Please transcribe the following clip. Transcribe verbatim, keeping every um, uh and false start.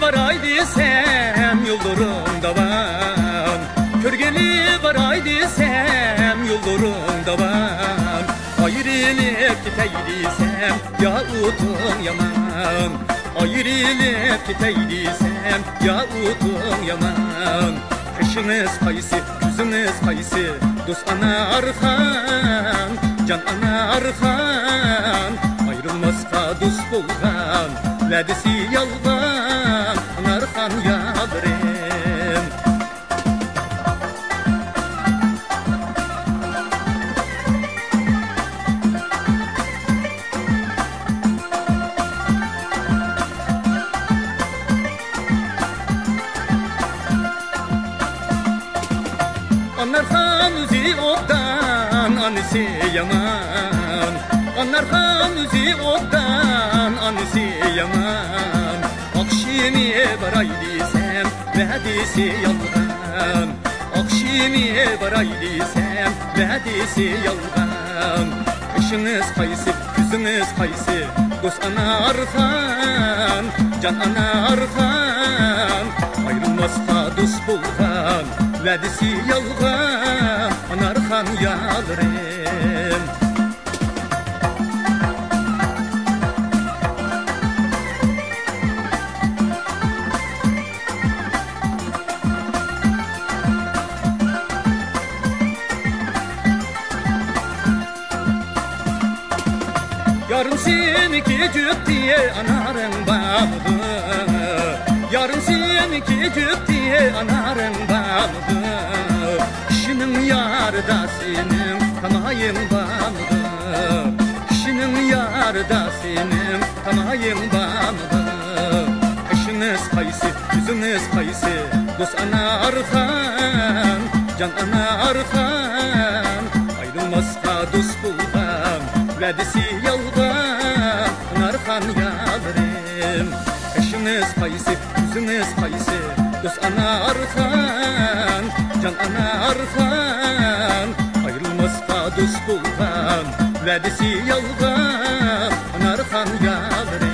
باراي دېسەم يوللىرىڭ داۋان، كۆرگىلى باراي دېسەم يوللىرىڭ داۋان. ئايرىلىپ كېتەي دېسەم يا ئۇتۇڭ يامان، ئايرىلىپ كېتەي دېسەم يا ئۇتۇڭ يامان. قېشىڭىز قايسى، كۆزىڭىز قايسى؟ دوست ئانا ئارخان، جان ئانا ئارخان، ئايرىلماسقا دوست بولغان، ۋەدىسى يالغان، ئانا ئارخان يارىم. ئانارخان ئۆزى ئوبدان، ئانىسى يامان. ئانارخان ئۆزى ئوبدان، ئانىسى يامان. ئاخشىمى باراي دېسەم، ۋەدىسى يالغان. ئاخشىمى باراي دېسەم، ۋەدىسى يالغان. قېشىڭىز قايسى، كۆزىڭىز قايسى؟ دوست ئانا ئارخان، جان ئانا ئارخان، ئايرىلماسقا دوست بولغان، ۋەدىسى يالغان، ئانا ئارخان يارىم. يارىم سېنىڭكى جۈپتى ئانارىڭ بارمىدۇ؟ يارىم سېنىڭكى جۈپتى ئانارىڭ بارمىدۇ؟ كىشىنىڭ يارىدا سېنىڭ تامايىڭ بارمىدۇ؟ كىشىنىڭ يارىدا سېنىڭ تامايىڭ بارمىدۇ؟ قېشىڭىز قايسى، كۆزىڭىز قايسى؟ دوست ئانا ئارخان، جان ئانا ئارخان، ئايرىلماسقا دوست بولغان، ۋەدىسى يالغان، ئانا ئارخان يارىم. قېشىڭىز قايسى، كۆزىڭىز قايسى؟ دوست ئانا ئارخان، جان ئانا ئارخان، ئايرىلماسقا دوست بولغان، ۋەدىسى يالغان، ئانا ئارخان يارىم.